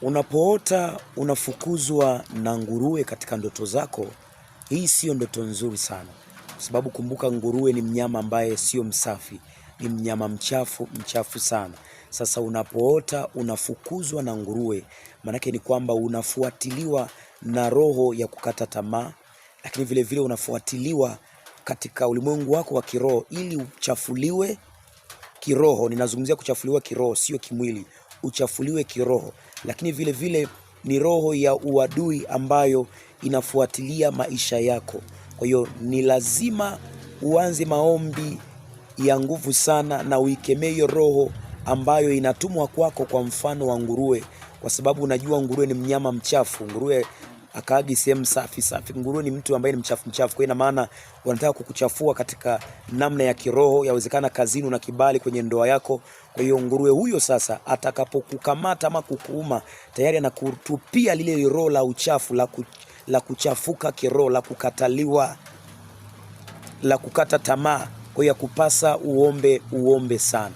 Unapoota unafukuzwa na nguruwe katika ndoto zako, hii siyo ndoto nzuri sana, kwa sababu kumbuka, nguruwe ni mnyama ambaye sio msafi, ni mnyama mchafu, mchafu sana. Sasa unapoota unafukuzwa na nguruwe, maanake ni kwamba unafuatiliwa na roho ya kukata tamaa, lakini vile vile unafuatiliwa katika ulimwengu wako wa kiroho ili uchafuliwe kiroho. Ninazungumzia kuchafuliwa kiroho, sio kimwili, uchafuliwe kiroho, lakini vile vile ni roho ya uadui ambayo inafuatilia maisha yako. Kwa hiyo ni lazima uanze maombi ya nguvu sana na uikemee hiyo roho ambayo inatumwa kwako, kwa mfano wa nguruwe, kwa sababu unajua nguruwe ni mnyama mchafu. Nguruwe akaagi sehemu safi safi. Nguruwe ni mtu ambaye ni mchafu mchafu, kwa ina maana wanataka kukuchafua katika namna ya kiroho, yawezekana kazini una kibali kwenye ndoa yako. Kwa hiyo nguruwe huyo sasa atakapokukamata ama kukuuma, tayari anakutupia lile roho la uchafu la kuchafuka kiroho, la kukataliwa, la kukata tamaa. Kwa hiyo yakupasa uombe, uombe sana.